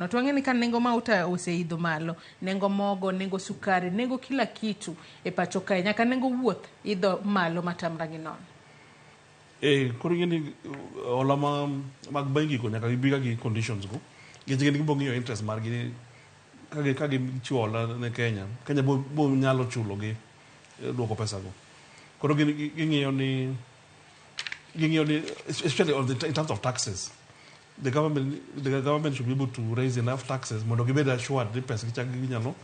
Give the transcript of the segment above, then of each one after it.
To wang'e ni ka nengo mauta oseidho malo, nengo mogo, nengo sukari, nengo kila kitu e pacho kae, nyaka nengo wuoth idho malo matamra gi nono. Eh, koro ing'e ni hola ma, mag bengi go nyaka gibi ga gi conditions go. Nikech gin gibo ng'iyo interest margi ka gichiwo hola ne Kenya, Kenya bo nyalo chulo gi duoko pesa go. Koro gin ging'iyo ni especially in terms of taxes, the government should be able to raise enough taxes mondo gibed assured ni pesa gichak ginyalo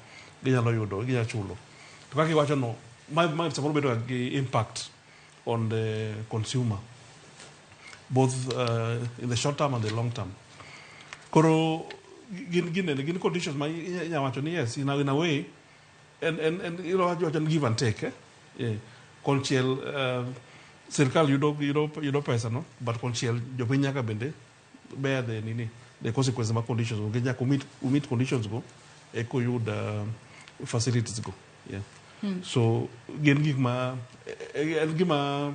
yudo, ginyalo chulo. To kaka iwacho no, ma samoro bedo ga gi impact on the consumer, both in the short term and the long term. Koro gin conditions ma inya wacho ni yes, in a way, and wacho ni give and take, eh? Yeah. Konchiel sirkal yudo pesa no, but konchiel jopiny nyaka bende bear the nini, the consequence mag conditions go. Nikech nyaka umeet conditions go eka uyud facilities go. Yeah. So gin gik ma en gima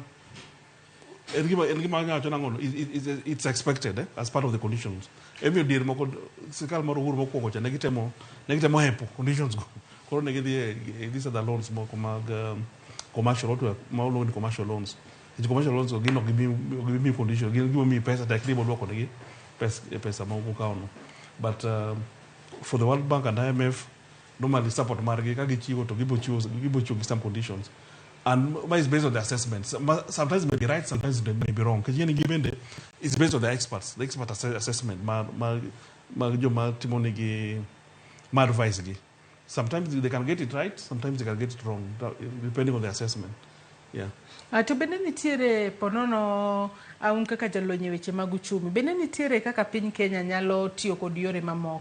wacho nang'o no, it's expected, eh, as part of the conditions. Emiyo dier moko sirkal mar Uhuru mokwongo cha ne gitemo hepo conditions go. Koro ne gidhi e these other loans moko mag commercial, what ma waluongo ni commercial loans. Nikech commercial loans go gin ok gibi condition, gin gima miyi pesa tek ni ibo duoko negi pesa ma ukawo no. But for the World Bank and IMF, normally support margi ka gichiwo to gibo chiwo gi some conditions. And ma is based on the assessments. Sometimes it may be right, sometimes it may be wrong. Nikech ing'e ni gibende, it's based on the experts, the expert assessment ma joma timo negi, ma advise gi. Sometimes they can get it right, sometimes they can get it wrong, depending on the assessment. Yeah. To bende nitiere ponono un kaka jalony e weche mag uchumi, bende nitiere kaka piny Kenya nyalo tiyo kod yore mamoko?